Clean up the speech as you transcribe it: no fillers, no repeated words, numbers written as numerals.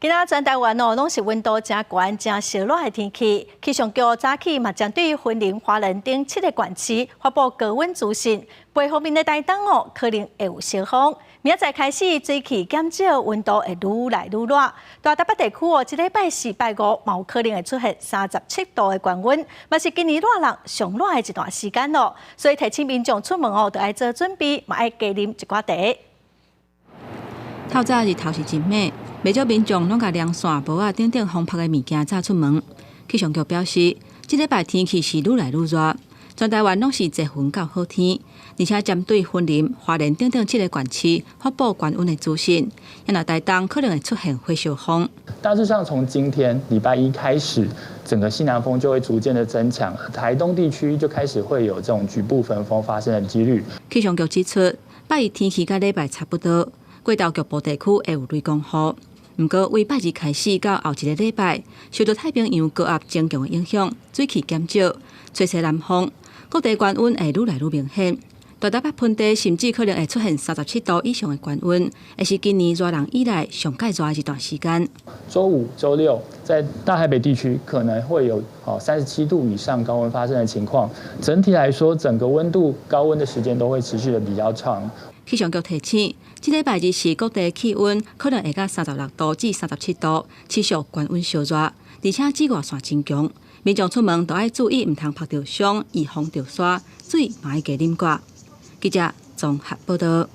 今仔全台灣哦，攏是溫度誠懸、誠燒熱的天氣。氣象局早起嘛，針對雲林、花蓮等七个縣市發布高溫資訊。北方面的台東哦，可能會有燒風。明仔載開始水氣減少，溫度會愈來愈熱。大台北地區哦，這禮拜四、拜五嘛有可能會出現37度的高溫，嘛是今年熱人上熱的一段時間咯。所以提醒民眾出門哦，著愛做準備，嘛愛加啉一寡茶。透早日頭是真猛。袂少民眾攏共涼傘、帽仔等等防曬的物件紮出門。氣象局表示，這禮拜天氣是愈來愈熱，全台灣攏是濟雲到好天，而且針對雲林、花蓮等等七个縣市發布高溫的資訊，因為台東可能會出現火燒風。大致上，從今天禮拜一開始，整個西南風就會逐漸的增強，台東地區就開始會有這種局部焚風發生的幾率。氣象局指出，拜一天氣佮禮拜差不多，過晝局部地區會有雷公雨。毋過，為拜二開始到後一个禮拜，受到太平洋高壓增強的影響，水氣減少，吹西南風，各地高溫會愈來愈明顯。大台北盆地甚至可能會出現37度以上的高溫，會是今年熱人以來上蓋熱的一段時間。週五、週六在大台北地區可能會有37度以上高溫發生的情況。整體來說，整個溫度高溫的時間都會持續的比較長。氣象局提醒，這禮拜二四各地氣溫可能會到36度至37度，持續高溫燒熱，而且紫外線真強，民眾出門都愛注意，毋通曬著傷，預防著沙，水嘛愛加啉寡。記者綜合報道。